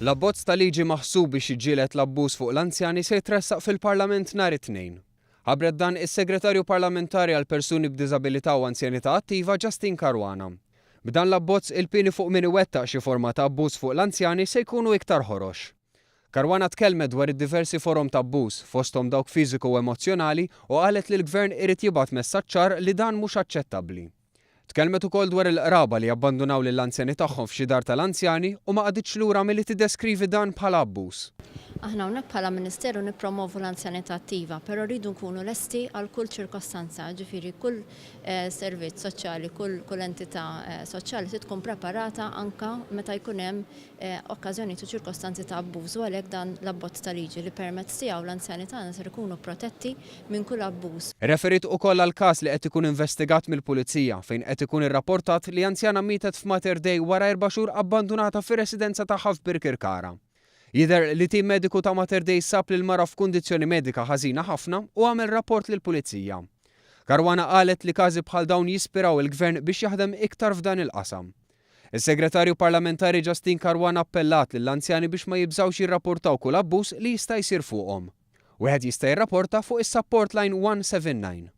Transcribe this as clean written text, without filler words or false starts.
L-abbozz ta' liġi maħsub biex jiġġieled l-abbuż fuq l-anzjani se jitressaq fil-Parlament nhar it-Tnejn. Ħabbret dan is-Segretarju Parlamentari għal Persuni b'Diżabilità u Anzjanità Attiva Justyne Caruana. B'dan l-abbozz il-pieni fuq min iwettaq xi forma ta' abbuż fuq l-anzjani se jkunu iktar ħorox. Caruana tkellmet dwar id-diversi forom ta' abbuż, fosthom dawk fiżiku u emozzjonali u qalet li l-Gvern irid jibgħat messaġġ ċar li dan mhux aċċettabbli. Tkellmet ukoll dwar il-qraba li jabbandunaw lill-anzjani tagħhom f'xi dar tal-anzjani u ma qagħditx lura milli tiddeskrivi dan bħala abbuż. Aħna hawnhekk bħala Ministeru nippromovu l-anzjanità attiva, però rridu nkunu lesti għal kull ċirkostanza, ġifieri kull servizz soċjali, kull kull entità soċjali trid tkun preparata anke meta jkun hemm okkażjonijiet u ċirkostanzi ta' abbuż u għalhekk dan l-abbozz ta' liġi li permezz tiegħu l-anzjani tagħna ser ikunu protetti minn kull abbuż. Irreferiet ukoll għal każ li qed ikun investigat mill-Pulizija fejn qed ikun irrapportat li anzjana mietet f'Mater Dei wara erba' xhur abbandunata fir-residenza tagħha f'Birkirkara. Jidher li tim mediku ta' Mater Dei sab lill-mara f'kundizzjoni medika ħażina ħafna u għamel rapport lill-Pulizija. Caruana qalet li każi bħal dawn jispiraw il-Gvern biex jaħdem iktar f'dan il-qasam. Is-Segretarju Parlamentari Justyne Caruana appellat lill-anzjani biex ma jibżgħux jirrapportaw kull abbuż li jista' jsir fuqhom. Wieħed jista' jirrapporta fuq is-support line 179.